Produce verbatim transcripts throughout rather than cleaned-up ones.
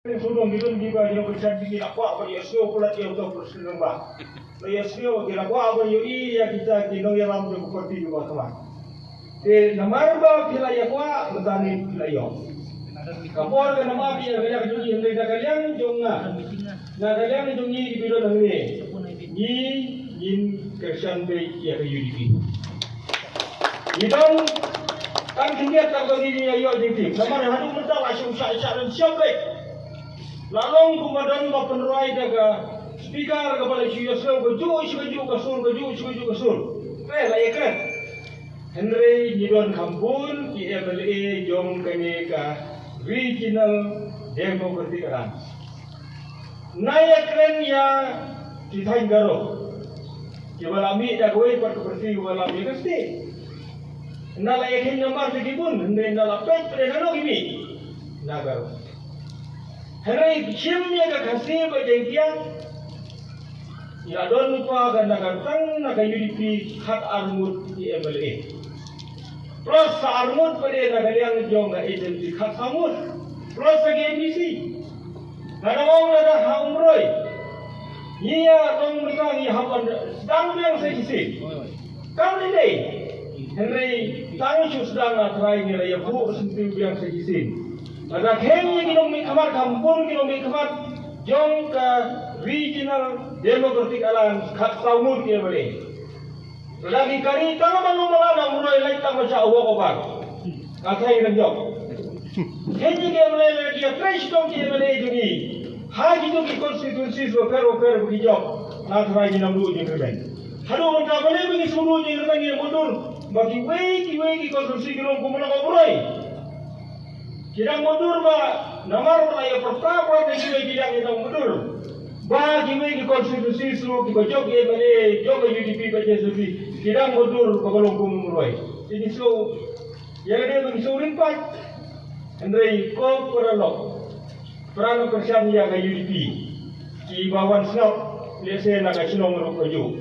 Sodong ki don kiba ki nongkyrshan ki la kwah ban ïohsngew palat ïa uta u president ba. La ïohsngew ki la kwah ban ïohi ïa kita ki nongïalam jong ka party kiba khmat. Te namar ba phi la ïa kwah mynta ne phi la ïoh. Ka por ka nam ap ïa ka liang jong ngi hynrei na ka liang jong nga, na ka liang jong ngi kiba don hangne, ngi ngin kyrshan beit ïa ka U D P. Ngi don tang khyndiat tang ba ngi ïa ïoh jingtip. Namar haduh mynta la shu shah shah don sha beit. La long kumba don ba pynrwai da ka speaker kaba la shu ïohsngew kajuh sha kajuh ka sur, kajuh sha kajuh ka sur. Te la ïa kren. Hynrei ngi don kham bun ki M L A jong kane ka Regional Democratic Alliance. Nga ïa kren ïa ki thaiñ Garo kiba la mih da kawei pat ka party, kiba la mih ka state. Nga la ïa kren namar ki bun, hynrei nga la peit peit nano ki mih na Garo. Hynrei shim ïa ka Khasi bad Jaiñtia, ïa don lypa ka na ka tang na ka U D P khat ar ngut ki M L A. Plus sa ar ngut pat de na ka liang jong ka H N C khat saw ngut. Plus sa ki M D C. Nga dang ong lada ha Umroi, ngi ïa long mynta ngi hap ban sdang biang sa shisien. Kam dei dei. Hynrei tang shu sdang, nga trai ngi la ïa buh syntiew biang sa shisien. Lada kheiñ ïa ki nongmihkhmat, kham bun ki nongmihkhmat jong ka Regional Democratic Alliance khat saw ngut ki M L A. Lada ki kari tang ban long ba la dang mroi, lait tang ba shah walk over. Nga trai ngi dang jop. Kheiñ ïa ki M L A, lada ki ïa trei shitom ki M L A jong ngi ha kito ki constituencies bapher bapher ba ki jop, nga trai ngi nang duh jingkyrmen. Haduh mynta balei ba ngi sngewduh jingkyrmen, ngi mutdur ba kiwei kiwei ki constituency ki long kum na ka Umroi. Ki dang mutdur ba namar ba la ïa pyrta pyrta kiwei, ki dang, ki dang mutdur ba kiwei ki constituency ruh kiba jop ki M L A jong ka U D P bad J S W P, ki dang mutdur ba ka long kum Umroi. Te ngi sngew ïa lade ba ngi sngew rim pat. Hynrei ko para lok, para nongkyrshan ïa ka U D P kiba wan sngap lehse na ka shnong ruh kajuh,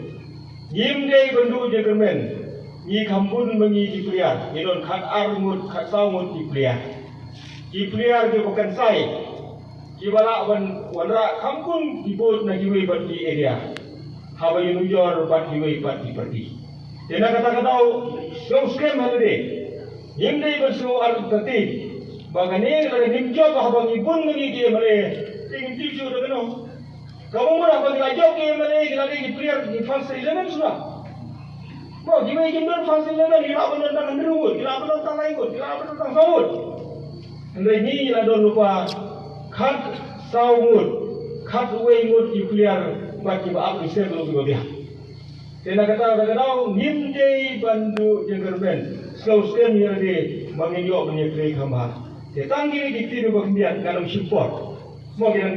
ngim dei ban duh jingkyrmen. Ngi kham bun ma ngi ki pliar, ngi don khat ar ngut khat saw ngut ki pliar. Ki pliar kiba kynsai, kiba lah ban wanrah kham bun ki vote na kiwei pat ki area, haba ïanujor bad kiwei pat ki party. Te na kata ka daw, sngewskhem ha lade. Ngim dei ban sngew artatien ba kane ka dei ngim jop, haba ngi bun ma ngi ki M L A, te ngim ju ju da kano. Ka mut haba ngi la jop ki M L A, ki la dei ki pliar, ki first eleven shuwa. Mo, kiwei kim don first eleven, ki lah ban don tang hynriew ngut, ki lah ban don tang lai ngut, ki lah ban don tang saw ngut. Hynrei ngi la don lypa khat saw ngut, khat wei ngut ki pliar bad kiba ap ki sem ruh kiba biang. Te na kata ka daw ngim dei ban duh jingkyrmen, sngewskhem ïa lade ba ngin ïoh ban ïatrei kham bha. Te tang kine ki ktien ba khyndiat, ngan ym shim por. Mo, ki dang